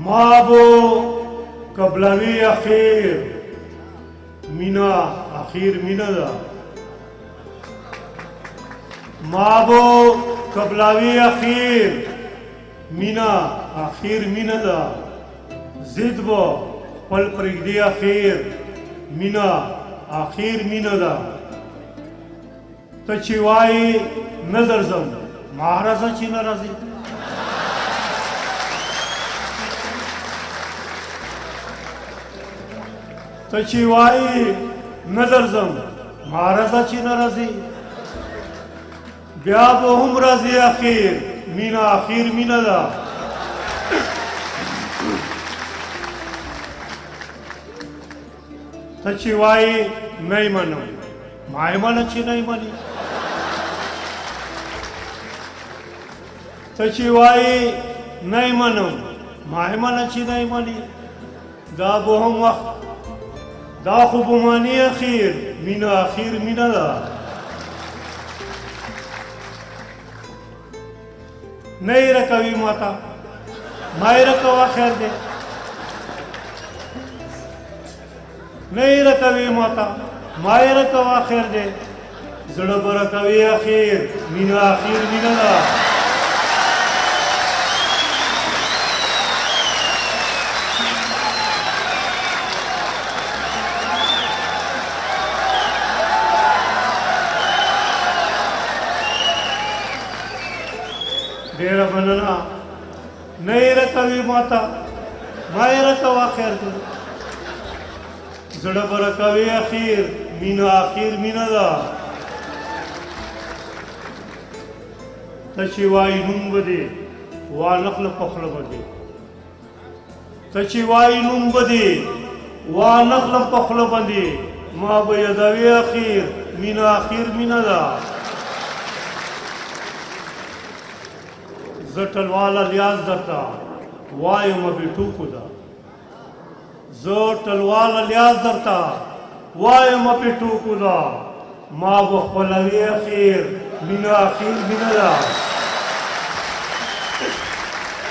ما به قبلوي اخیر، مینا اخیر مینه ده. ما به قبلوي اخیر، مینا اخیر مینه ده. ضد به خپل پرېږدي اخیر، مینا اخیر مینه ده. ته چې وایې نه درځم، ما راځه چې نه راځې. ته چې وایې نه درځم، ما راځه چې نه راځې. بیا به هم راځې اخیر، مینه اخیر مینه ده. ته چې وایې نه یې منم، ما یې منه چې نه یې منې. ته چې وایې نه یې منم، ما یې منه چې نه یې منې. دا به هم وخت، دا خو به معنی اخیر، مینه اخیر مینه ده. نه یې راکوي ماته، ما یې راکوه خیر دی. نه یې راکوي ماته، ما یې راکوه خیر دی. زړه به راکوي اخیر، مینه اخیر مینه ده. ډېره مننه. نه یې راکوي ماته، ما یې راکوه خیر دی. زړه به راکوي اخیر، مینه اخیر مینه ده. ته چې وایې نوم به دې وانخله په خوله به دې. ته چې وایې نوم به دې وانخلم په خوله باندې، ما به یادوې اخیر، مینه اخیر مینه ده. زه ټلواله لیاز درته وایم بې ټوکو ده. زه ټلواله لیاز درته وایم بې ټوکو ده. ما به خپلوې اخیر، مینه اخیر مینه ده.